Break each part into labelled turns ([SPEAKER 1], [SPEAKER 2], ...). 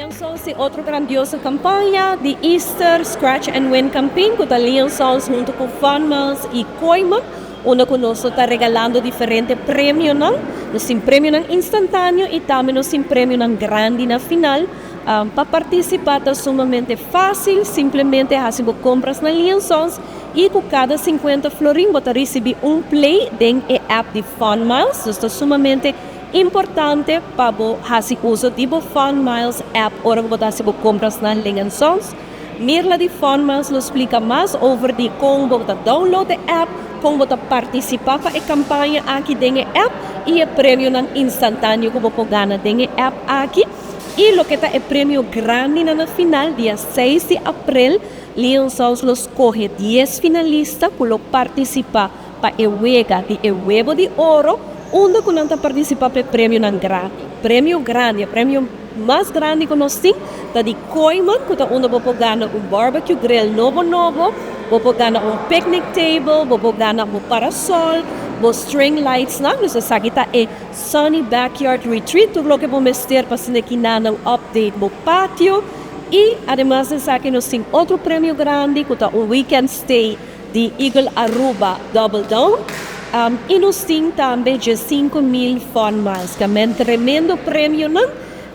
[SPEAKER 1] Ling Sons tin otro grandioso campaña di Easter Scratch and Win Campaign cu ta Ling Sons hunto cu Fun Miles y Kooyman, unda cu nos lo ta regalando diferente premionan. Nos tin premionan instantaneo y tambe nos tin premionan grandi na final. Pa participa ta sumamente facil, simplemente haci bo compras na Ling Sons y cu cada 50 florin bo ta ricibi un play den e app di Fun Miles. Dus ta sumamente importante pa bo haci uso di bo Fun Miles app ora cu bo ta haci bo compras na Ling Sons. Mirla di Fun Miles lo splica mas over di con bo ta download e app, con bo ta participa pa e campaña aki den e app y e premionan instantaneo cu bo por gana den e app aki. Y loke ta e premio grandi na final, dia 6 di april, Ling Sons lo scoge 10 finalista cu lo participa pa e wega di e Webo di Oro, unda cu nan ta participa pa e premionan grandi. Premio grandi, e premio mas grandi cu nos tin, ta di Kooyman, cu ta unda bo por gana un barbecue grill nobo nobo, bo por gana un picnic table, bo por gana un parasol, bo string lights nan, dus esaki ta e Sunny Backyard Retreat, tur loke bo mester pa asina nan update bo patio. Y ademas di esaki nos tin otro premio grandi, cu ta un weekend stay di Eagle Aruba Double Down. Y nos tin tambe 5 mil Fun Miles, cu ta tremendo premio nan,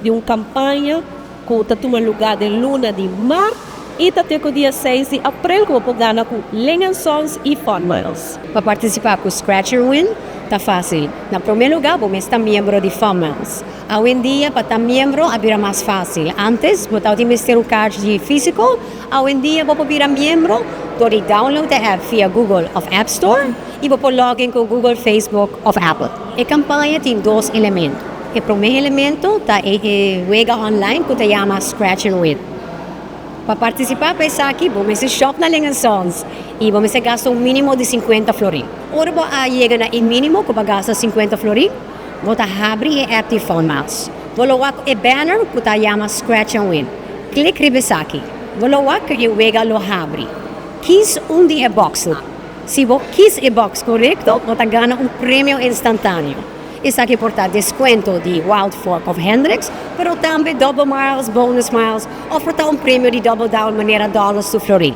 [SPEAKER 1] di un campaña cu ta tuma luga den luna di maart y ta te dia 6 di april cu bo gana cu Ling Sons y Fun Miles.
[SPEAKER 2] Pa participa cu Scratch and Win, ta facil. Na prome luga, bo ta miembro di Fun Miles. Hoy en dia, pa ta miembro, a bira mas facil. Antes, bo tabatin mester un card fisico. Hoy en dia, bo por bira miembro, door di download e app via Google of App Store y bo por login cu Google, Facebook of Apple. E campaña tin dos elemento. E prome elemento ta e wega online cu ta yama Scratch and Win. Pa participa pa esaki, bo mester shop na Ling Sons y bo mester gasta un minimo di 50 florin. Ora bo yega na e minimo cu bo a gasta 50 florin, bo ta habri e app di Fun Miles. Bo lo wak e banner cu ta yama Scratch and Win. Click riba esaki. Bo lo wak e wega lo habri. Kies un di e box nan. Si bo kies e box corecto, bo ta gana un premio instantaneo. Esaki por ta descuento di Wild Fork of Hendricks, pero tambe double miles, bonus miles, of por ta un premio di double down manera dollars to florin.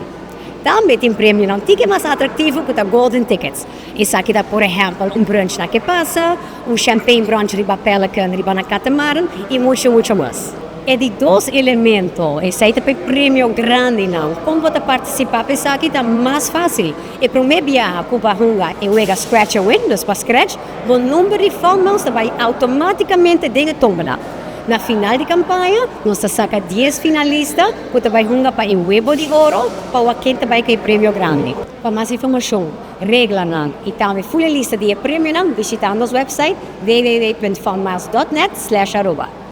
[SPEAKER 2] Tambe tin premionan tiki mas atractivo cu ta golden tickets. Esaki ta, por ehempel, un brunch na Que Pasa, un champagne brunch riba Pelican, riba na catamaran y mucho, mucho mas. E di dos elemento, esey ta e premio grandi nan. Con bo ta participa, esaki ta mas facil. E prome biaha cu bo hunga e wega Scratch and Win, dus pa scratch, bo number di Fun Miles bay automaticamente den e tombola. Na final di campaña, nos ta saca 10 finalista cu ta bay hunga pa e Webo di Oro, pa ken ta bay cu e premio grandi. Pa mas informacion, reglanan y tambe full lista di premionan, bishita nos website www.funmiles.net/aruba.